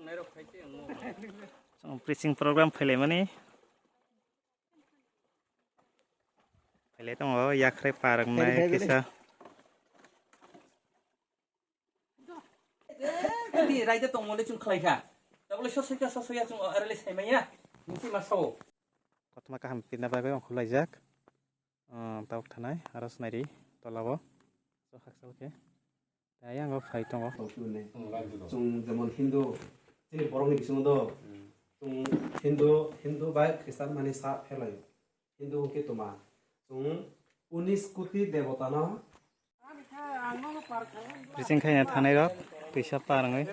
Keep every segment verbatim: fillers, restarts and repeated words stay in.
Chwng preaching program phailaimani. Phailai tongo, yakhrai parwngnai kisa. Tini raida tongmole chwng khlaikha. Tabole sosoikha, sosoya chwng arele saimanya. Nisi ma sao. Kothoma kaham pinna bagwi ongkhorlaijak. Ah, tabuk thanai, aro swnai ri tolabo. So, haksa khe. Tei ayang o phai tongo. Chwng jemon Hindu, chini borokni bisingo do, chwng Hindu, Hindu bai Khristan mani sa pherlaio. Hindu hwnkhe toma. Chwng unis koti debotano. Bising khaina thanai rok, twisa par wngwi.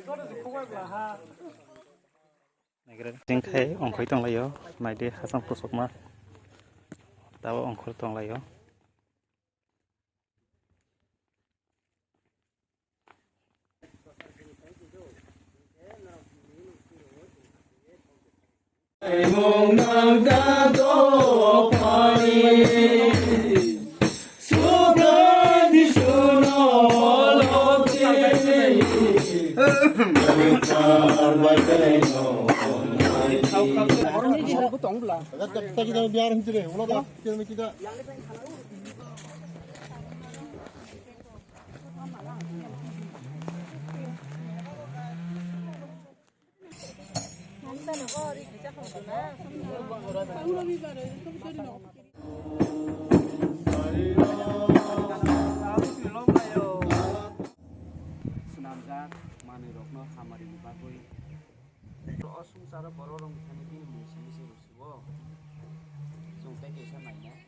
Naigra jing khai ongkhoi tonglaio, naidi hachang kusukma. Tabo ongkhor tonglaio. Swnamjak manwirokno hamarini bagwi. O swngcharo bororokni thani bini mung simi se rwsio. Chwng tei kaisa nainai.